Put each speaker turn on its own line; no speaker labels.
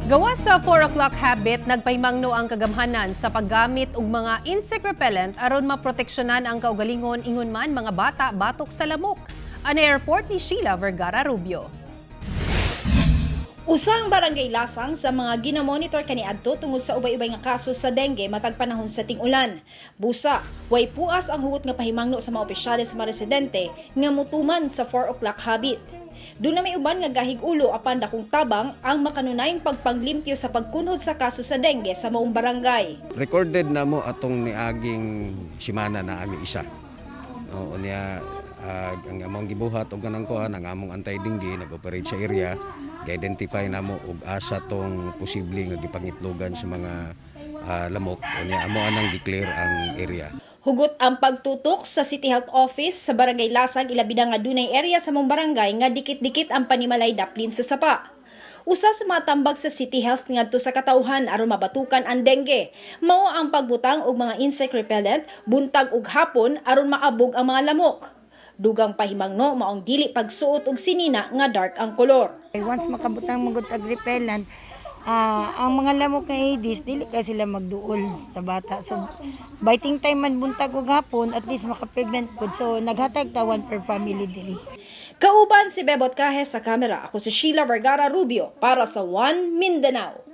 Gawas sa 4 o'clock habit, nagpahimangno ang kagamhanan sa paggamit og mga insect repellent aron maproteksyonan ang kaugalingon, ingon man mga bata, batok sa lamok. Ang report ni Sheila Vergara Rubio.
Usang barangay Lasang sa mga ginamonitor kaniadto tungod sa ubay-ubay nga kaso sa dengue matag panahon sa ting-ulan. Busa, way puas ang hugot nga pahimangno sa mga opisyales sa mga residente nga mutuman sa 4 o'clock habit. Duna may uban nga gahig ulo, apan dakong tabang ang makanunayng pagpanglimpyo sa pagkunhod sa kaso sa dengue sa maong barangay.
Recorded na mo atong niaging simana na ami isa. Oo niya, ang among gibuhat og ganang kuan, ang among anti-dengue nag-operate sa area, gi-identify namo og asa tong posible nga gipangitlogan sa mga lamok. Unya amo anang gi-clear ang area.
Hugot ang pagtutok sa City Health Office sa Barangay Lasang, ilabi na nga dunay area sa mong barangay nga dikit-dikit ang panimalay daplin sa sapa. Usa sa mga tambag sa City Health ngadto sa katawhan aron mabatukan ang dengue, mao ang pagbutang og mga insect repellent buntag ug hapon aron maabog ang mga lamok. Dugang pahimangno maong dili pagsuot og sinina nga dark ang kolor.
Once makabutang magud og repellent, ang mga lamok nga Aedes, dili kay sila magduol sa bata. So, biting time man buntag ug hapon, at least makaprevent pud. So, naghatag ta one per family diri.
Kauban si Bebot Cajes sa kamera. Ako si Sheila Vergara Rubio para sa One Mindanao.